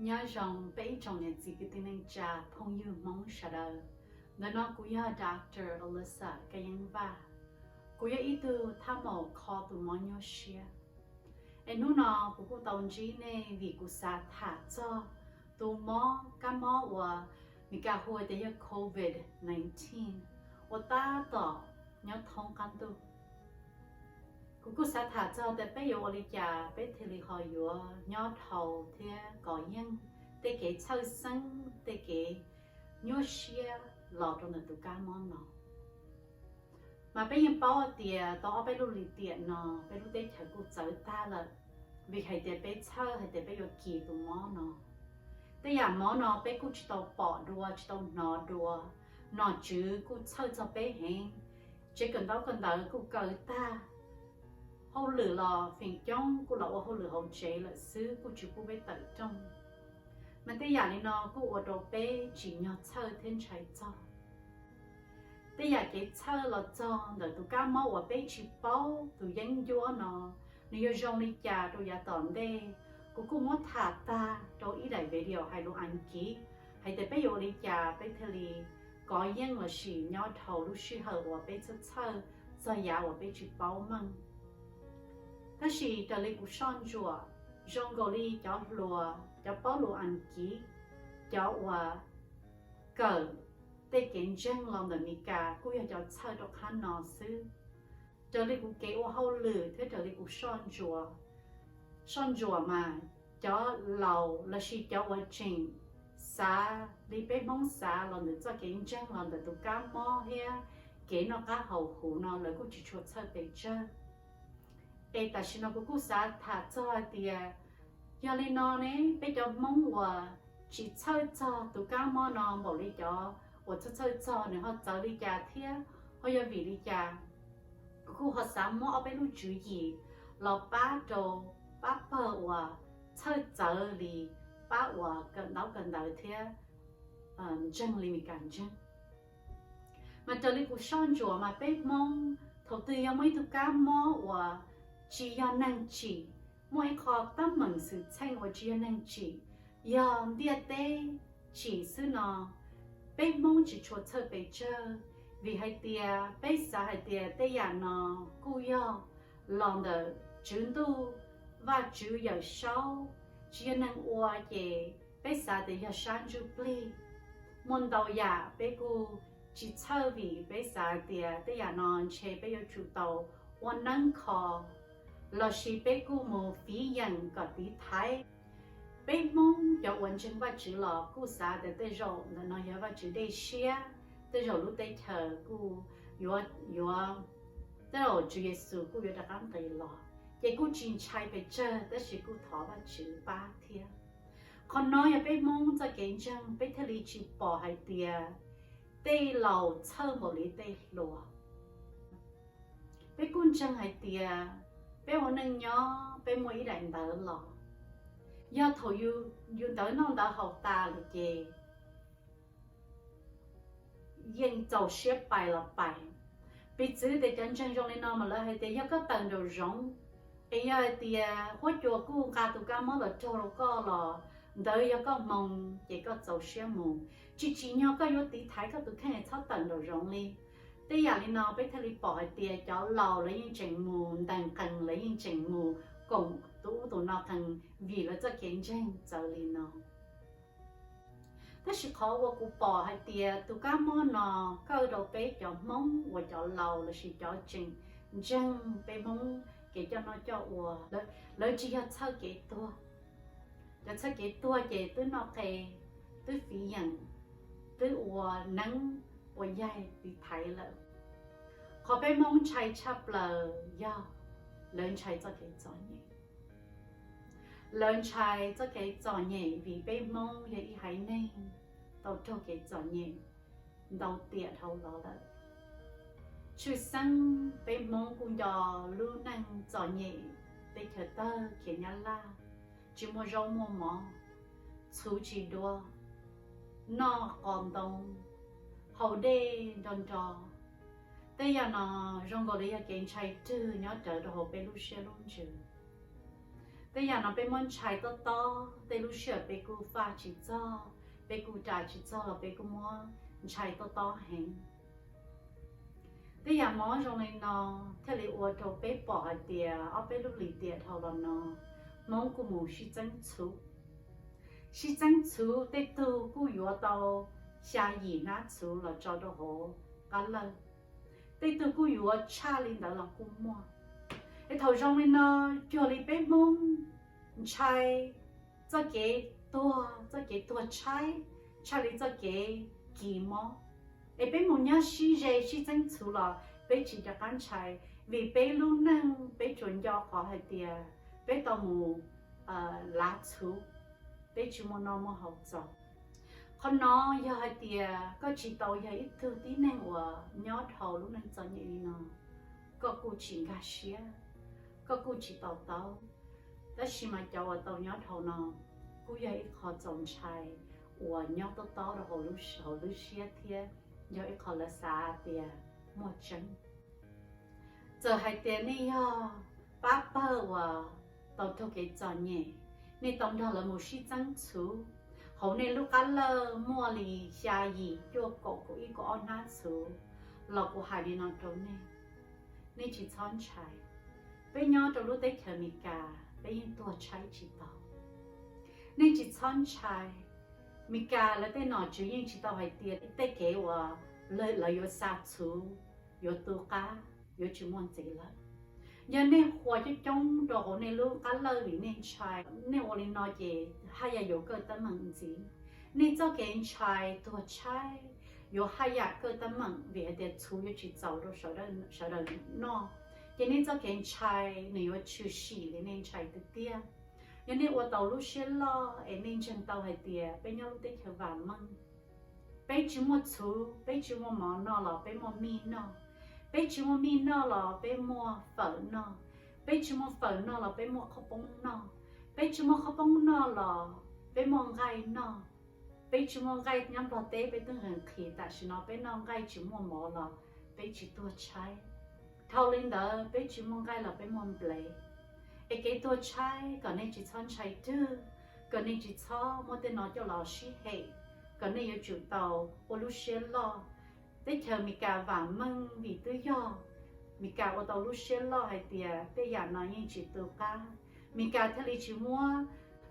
Nyob zoo peb ib tsoom niam txiv kwv tij neej tsa phooj ywg Hmoob sawv daws. Ntawm no kuv yog Doctor Alyssa Kab Yeeb Vaj. Kuv yog ib tug thab maum kho tus mob nyuaj siab. Es hnub no kuv kuj tau ntsib nej vim kuv xav tham txog tus mob, kab mob uas Mis Kas hu tias yog covid nineteen uas tab tom nyob thoob qab ntuj. Kuv kuj xav tham txog tias peb yuav ua li cas peb thiaj li ho yuav nyob dhau thiab kov yeej tej kev txhawj xeeb, tej kev nyuaj siab los rau ntawm tus kab mob no. Mas peb yeej paub tias tau ob peb lub lim tiam no peb lub teb chaws kuj txawv tag lawm, vim hais tias peb txhawj hais tias peb yuav kis tus mob no. Tej yam mob no peb kuj tsis tau pom dua, tsis tau hnov dua, nom tswv kuj txhawj txog peb heev, tsev kawm ntaub kawm ntawv kuj kaw tag, hauj lwm los feem coob kuj los ua hauj lwm hauv tsev lawm xwb, kuj tsis pub peb tawm rooj. Mas tej yam li no kuj ua rau peb tsim nyog txhawj thiab ntshai txog tej yam kev txhawj los txog ntawm tus kab mob uas peb tsis paub tus yeeb ncuab no nws yuav zoo li cas rau yav tom ntej. Kuv kuj muab tham tag rau ib daim video hais lus Askiv hais tias peb yuav ua li cas peb thiaj li kov yeej lossis nyob dhau lub sij hawm uas peb txhawj txhawj txog yav uas peb tsis paub meej. Tab sis raws li kuv soj ntsuam, zoo nkaus li cov hluas, cov paub lus Askiv, cov uas kawm tej kev ntseeg los ntawm Mis Kas kuj yog cov txhawj rau qhab no xwb. Raws li kuv kev ua hauj lwm thiab raws li kuv soj ntsuam, soj ntsuam mas cov laus lossis cov uas tseem xav li peb Hmoob xav los ntawm txoj kev ntseeg los ntawm tus kab mob thiab kev noj qab haus huv no lawv kuj tsis tshua txhawj pes tsawg. Es tam sim no kuv kuj xav tham txog hais tias yog li no ne, peb cov Hmoob uas tsis txhawj txog tus kab mob no npaum li cov uas txhawj txhawj txog nws ho txawv li cas thiab ho yog vim li cas? Kuv kuj ho xav muab ob peb lub tswv yim los pab rau pab pawg uas txhawj txawv li pab uas kawm ntaub kawm ntawv thiab ntseeg li Mis Kas ntseeg. Mas raws li kuv soj ntsuam mas peb Hmoob thaum twg yog muaj ib tug kab mob uas tsis yog neeg tsim, muaj ib qho teeb meem xwm txheej uas tsis yog neeg tsim, yog ntiaj teb tsim xwb no, peb Hmoob tsis tshua txhawj pes tsawg, vim hais tias peb xav hais tias tej yam no kuj yog los ntawm tswv ntuj, Vajtswv Yawm Saub, tsis yog neeg ua ces peb xav tias yog sab ntsuj plig. Muaj ntau yam peb kuj tsis txhawj vim peb xav tias tej yam no ntshe peb yuav tsum tau ua neeb kho lossis peb kuj mus fiv yeem kom tiv thaiv. Peb Hmoob cov uas ntseeg Vajtswv los kuj xav tias tej zaum ntawm no yog Vajtswv dej siab, tej zaum lub teb chaws kuj yuav, yuav, tej zaum Tswv Yexus kuj yuav rov qab nqis los, ces kuj tsis ntshai pes tsawg tab sis kuj thov Vajtswv pab thiab. Qhov no yog peb Hmoob txoj kev ntseeg, peb thiaj li tsis pom hais tias tej laus txhawj npaum li tej hluas. Peb kuj ntseeg hais tias peb ua neej nyob peb muaj ib daim ntawv los, yog thaum yus ntawv noj ntawv haus tas lawm ces yeej txaus siab pais los pais. Piv txwv tias cov ntseeg zoo li no mas lawv hais tias yog koj tawm nraum zoov, es yog hais tias huab cua kuj nqa tus kab mob los raug rau koj los ntawd yog koj hmoo ces koj txaus siab mus, tsis tsim nyog koj yuav tiv thaiv koj tus kheej es txhob tawm nraum zoov li. Tej yam li no peb thiaj li pom hais tias cov laus lawv yeej tseem mus ntees qees, lawv yeej tseem mus koom tus ub tus no qees vim lawv txoj kev ntseeg txawv li no. Tab sis qhov uas kuv pom hais tias tus kab mob no kaw rau peb cov Hmoob uas cov laus lossis cov tseem ntseeg peb Hmoob kev coj noj coj ua, lawv tsis yog txhawj kev tuag. Cov txhawj kev tuag ces twb noj qe, twb fiv yeem, twb ua neeb ua yaig tiv thaiv lawm. Qhov peb Hmoob ntshai tshaj plaws yog lawv ntshai txoj kev txom nyem. Lawv ntshai txoj kev txom nyem vim peb Hmoob yog ib haiv neeg tau raug kev txom nyem ntau tiam dhau los lawm. Tshwj xeeb peb Hmoob kuj nco lub neej txom nyem, teb chaws tawg khiav nyab laj, tsis muaj zaub muaj mov, txhuv tsis dua, noj qos ntoo, haus dej nro nro. Tej yam no zoo nkaus li yog kev ntshai rwg nyob rawv rau hauv peb lub siab lub ntsws. Tej yam no peb muab ntshai tob tob, tej lub sij hawm peb kuj faj tsis txog, peb kuj ras tsis txog los peb kuj muab ntshai tob tob heev. Tej yam mob zoo li no thiaj li ua rau peb pom hais tias ob peb lub lim tiam dhau los no, Hmoob kuj mus sib txeeb txhuv. Sib txeeb txhuv, tej tug kuj yuav tau xya yim hnab txhuv los tso rau hauv qab lawj, tej tug kuj yuav tshaj li ntawd los kuj muaj. Es thaum zoo li no, cuag li peb Hmoob ntshai txoj kev tuag, txoj kev tuag tshaib, tshaj li txoj kev kis mob. Es peb mus nyob sib ze sib txeeb txhuv los peb tsis rov qab ntshai, vim peb lub neej peb tsuas nco qhov hais tias peb tau mus lav txhuv, peb tsis muaj noj muaj haus txaus. Qhov no yog hais tias koj tsis tau yog ib tug tib neeg uas nyob dhau lub neej txom nyem li no, koj kuj tsis nkag siab, koj kuj tsis to taub. Tab sis mas cov uas tau nyob dhau no kuj yog ib qho txaus ntshai uas nyob tob tob rau hauv lub siab thiab yog ib qho lawv xav tias muaj tseeb. Txawm hais tias nej yog pab pawg uas tau raug kev txom nyem, nej tau nrog lawv mus sib txeeb txhuv, hauv nej lub qab lawj muaj li xya yim cuaj kaum kaum ib kaum ob hnab txhuv, los kuv hais li no rau nej, nej tsis txhob ntshai. Peb nyob rau lub teb chaws Amelikas peb yeej tuag tshaib tsis tau. Nej tsis txhob ntshai. Amelikas lawv tej nom tswv yeej tsis tau hais tias tej kev uas lawv yuav xa txhuv, yuav tu qab, yuav tsis muaj ntxiv lawm. Yog nej qhuas coob coob rau hauv nej lub qab lawj vim nej ntshai, nej ua li no ces haj yam yuav kawj teeb meem ntxiv. Nej txoj kev ntshai tuag tshaib yuav haj yam kawj teeb meem vim hais tias txhuv yuav tsis txaus rau sawv daws noj, ces nej txoj kev ntshai nws yuav tshwm sim li nej ntshai tiag tiag. Yog nej ua tau lub siab loj es nej ntseeg tau hais tias peb nyob lub teb chaws vam meej, peb tsis muaj txhuv, peb tsis muaj mov noj los peb muaj mij noj, peb tsis muaj mij noj los peb muaj fawm noj, peb tsis muaj fawm noj los peb muaj qhov poob noj, peb tsis muaj qhov poob noj los peb muaj nqaij noj, peb tsis muaj nqaij nyob Nplog teb peb twb nqhis nqhis, tam sim no peb noj nqaij tsis muaj mov los peb tsis tuag tshaib. Dhau li ntawd peb tsis muaj nqaij los peb muaj nplev. Es kev tuag tshaib kom nej tsis txhob ntshai rwg, kom nej tsis txhob muab tej no coj los sib hem, kom nej yuav tsum tau ua lub siab loj. Teb chaws Amelikas vam meej vim twb yog Amelikas ua tau lub siab loj hais tias tej yam no yeej tsis tu qab, Amelikas thiaj li tsis muab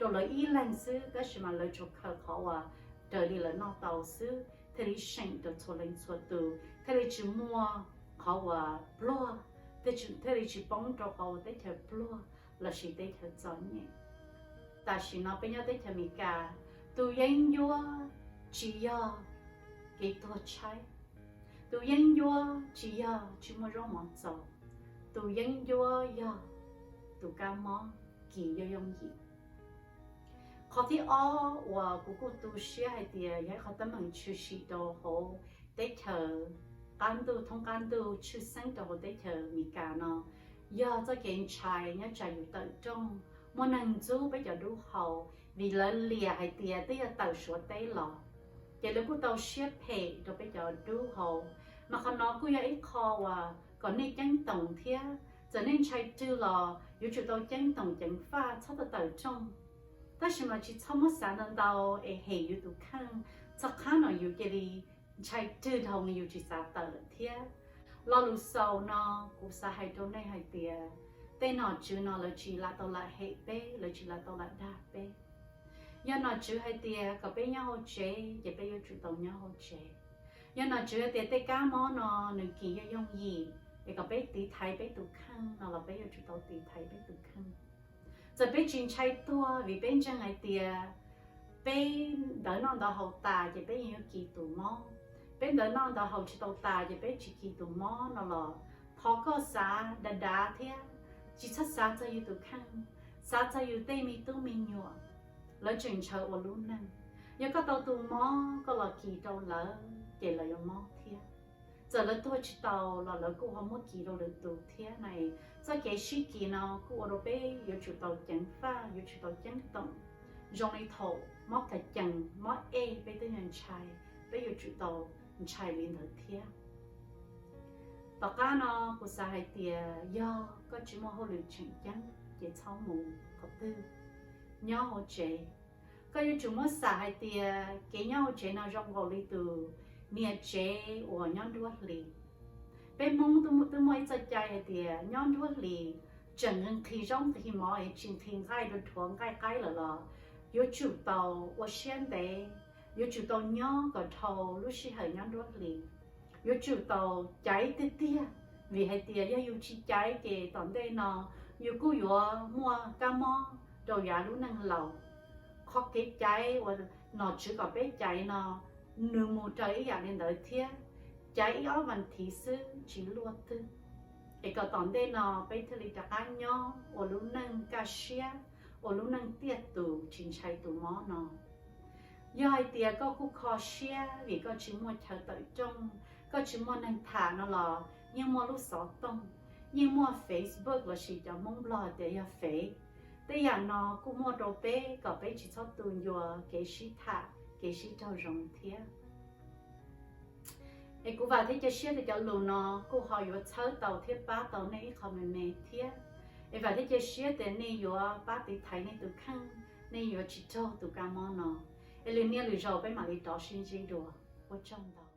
rau lawv ib leeg xwb, tab sis mas lawv tsuas khaws qhov uas raws li lawv noj tau xwb, thiaj li seem rau txhua leej txhua tus, thiaj li tsis muaj qhov uas pluag, thiaj li tsis poob rau qhov uas teb chaws pluag lossis teb chaws txom nyem. Tam sim no peb nyob teb chaws Amelikas, tus yeeb ncuab tsis yog kev tuag tshaib, tus yeeb ncuab tsis yog tsis muaj zaub mov txaus, tus yeeb ncuab yog tus kab mob kis yooj yooj yim. Qhov thib ob uas kuv kuj tu siab hais tias yog ib qhov teeb meem tshwm sim rau hauv teb chaws qab ntuj thoob qab ntuj tshwj xeeb rau hauv teb chaws Amelikas no, yog txoj kev ntshai nyob tsam yus tawm rooj, muaj neeg ntxub peb cov dub hau, vim lawv liam hais tias twb yog tawm Suav teb los, ces lawv kuj tau siab phem rau peb cov dub hau. Mas qhov no kuj yog ib qho uas kom nej ceeb toom thiab, txawm nej ntshai rwg los yuav tsum tau ceeb toom ceev faj txhob tawm tawm rooj. Tab sis mas tsis txhob muab xav ntau ntau es hem yus tus kheej, txog qhab no yus cia li ntshai rwg dhau yus tsis xav tawm lawm thiab. Lo lus xaus no kuv xav hais rau nej hais tias tej nom tswv no lawv tsis lam tau lam hem peb, lawv tsis lam tau lam dag peb. Yog nom tswv hais tias kom peb nyob hauv tsev ces peb yuav tsum tau nyob hauv tsev. Yog nom tswv hais tias tej kab mob no nws kis yooj yooj yim es kom peb tiv thaiv peb tus kheej no los peb yuav tsum tau tiv thaiv peb tus kheej. Txawm peb tsis ntshai tuag vim peb ntseeg hais tias peb ntawv noj ntawv haus tas ces peb yeej yuav kis tus mob, peb ntawv noj ntawv haus tsis tau tas ces peb tsis kis tus mob no los thov koj xav dav dav thiab, tsis txhob xav txog yus tus kheej, xav txog yus tej me tub me nyuam, lawv tseem ntshaw ua lub neej. Yog koj tau tus mob koj los kis rau lawv ces lawv yuav mob thiab. Txawm lawv tuag tsis tau los lawv kuj ho muab kis rau lwm tus thiab na. Txoj kev sib kis no kuj ua rau peb yuav tsum tau ceev faj, yuav tsum tau ceeb toom. Zoo li thaum mob kas cees mob ej peb twb ntshai, peb yuav tsum tau ntshai li ntawd thiab. Tom qab no kuv xav hais tias yog koj tsis muaj hauj lwm tseem ceeb txhob mus qhov twg, nyob hauv tsev. Koj yuav tsum muab xam hais tias kev nyob hauv tsev no zoo nkaus li tus niam tsev uas nyob nruab hlis. Peb Hmoob twb muaj ib txoj cai hais tias nyob nruab hlis tseem nqhis zaub nqhis mov es tsis nqhis nqaij rau dhuav nqaij qaib lawm los yuav tsum tau ua siab ntev, yuav tsum tau nyob kom dhau lub sij hawm nyob nruab hlis, yuav tsum tau caiv tiag tiag, vim hais tias yog yus tsis caiv ces tom ntej no yus kuj yuav muaj kab mob rau yav lub neej laus. Qhov kev caiv uas nom tswv kom peb caiv no, nws mus raws ib yam li ntawd thiab, caiv ib ob vas thiv xwb tsis luaj twg, es kom tom ntej no peb thiaj li rov qab nyob ua lub neej kaj siab, ua lub neej tiaj tus tsis ntshai tus mob no. Yog hais tias koj kuj kho siab vim koj tsis muaj chaw tawm rooj, koj tsis muaj neeg tham no los yeej muaj lub xov tooj, yeej muaj Facebook lossis cov Hmoob Nplog tias yog Fev. Tej yam no kuj muaj rau peb kom peb tsis txhob tu ncua kev sib tham, kev sib raug zoo thiab. Es kuv vam thiab cia siab tias cov lus no kuj ho yuav txhawb tau thiab pab tau nej ib qho me me thiab. Es vam thiab cia siab tias nej yuav pab tiv thaiv nej tus kheej, nej yuav tsis raug tus kab mob no. Es lwm niaj lwm zaus peb mam li rov sib ntsib dua. Ua tsaug ntau.